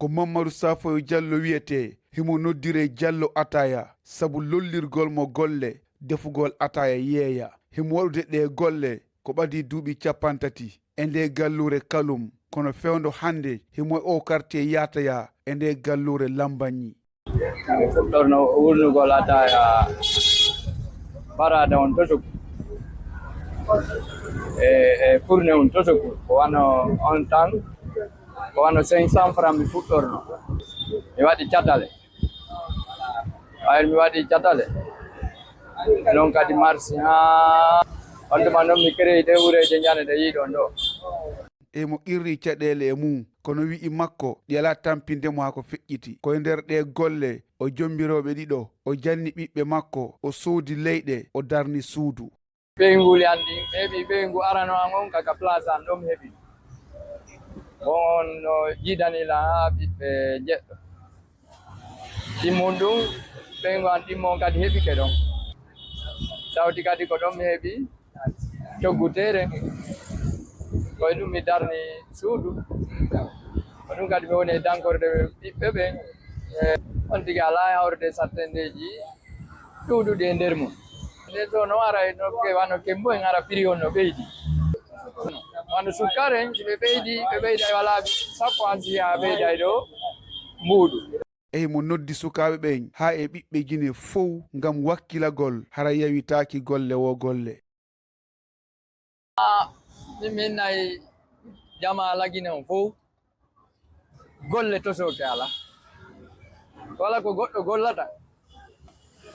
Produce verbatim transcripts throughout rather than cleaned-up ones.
Mammadu Safoyo Jallo wiyetee, himo noddiree Jallo Ataaya sabu lollirgol mo golle defugol ataaya yeeya. Himo waɗude ɗee golle ko ɓadii duuɓi cappanɗe tati e ndee galluure Kalum, kono fewndo hannde himo e oo kartiyee Yaataya e ndee galluure Lambañi. Mi fuɗɗorno wurnugol ataaya barada on tosoku e e furne on tosoku, ko wano on tan, ko wano cinq cents francs mi fuɗɗorno. Mi waɗi catale, ɓayri mi waɗi catale, non kadi marsi haa on tuma non mi kerei ɗe wureeje ñande ɗe yiiɗon ɗo. E mo qirri caɗeele e mum, kono wi'i makko ɗi alaa tampinde mo haa ko feƴƴiti. Ko e nder ɗee golle o jombirooɓe ɗiɗo, o janni ɓiɓɓe makko, o soodi leyɗe, o darni suudu. Ɓeyngu li anndi, mi heɓi ɓeyngu arano an on kaka place an ɗon mi heɓi. Bon, on no jiidani lan haa ɓiɓɓe jeɗɗo. Ɗimmun ɗum, ɓeyngu an ɗimmo on kadi heɓike ɗon. Sawti kadi ko ɗon mi heɓi coggu teere. Ko e ɗum mi darni suudu. Ko ɗum kadi mi woni e dankorde ɓiɓɓe ɓen. E on tigi alaa e hawrude sattendeeji ɗuuɗuɗi e nder mum. Nde so no ara e nokke wano kembo en ara prix on no ɓeydi. Wano sukkar en, si ɓe ɓeydi, ɓe ɓeyda e walaa sappo an si yaa ɓeyday ɗo mbuuɗu. E himo noddi sukaaɓe ɓen haa e ɓiɓɓe Gine fow ngam wakkilagol hara yawitaaki golle woo golle. Min min nayi jamaa Lagine on fow golle tosooke alaa. Wala ko goɗɗo gollata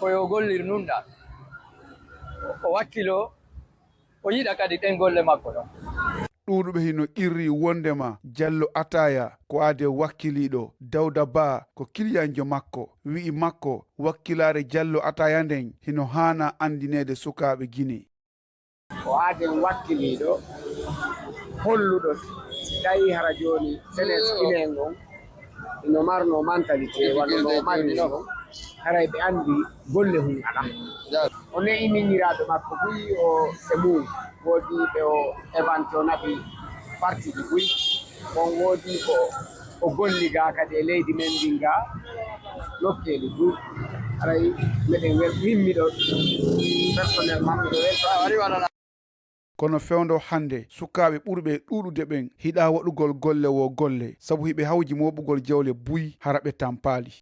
ko yo gollir nunɗa o wakkiloo o yiɗa kadi ɗen golle makko ɗon. Ɗuuɗuɓe hino qirri wondema Jallo Ataaya ko aade wakkiliiɗo, Dawda Ba ko kiliyanjo makko, wi'i makko wakkilaare Jallo Ataaya nden hino haana anndineede sukaaɓe Gine. Ko aaden wakkiliiɗo holluɗo si tawii hara jooni senes Gine ngon ino marnoo mentalité wano no o mariri non, haray ɓe anndi golle hun alaa. O ne'i miñiraaɓe makko buy o e mum, woodii ɓe o éventé o naɓi partiiji buy, bon woodii ko o golli gaa kadi e leydi men ndin gaa nokkeeli buy. Haray meɗen wel min miɗo personnellement miɗo welta. Kono fewndo hannde sukaaɓe ɓurɓe ɗuuɗude ɓen hiɗaa waɗugol golle woo golle sabu hiɓe hawji mooɓugol jawle buy hara ɓe tampaali.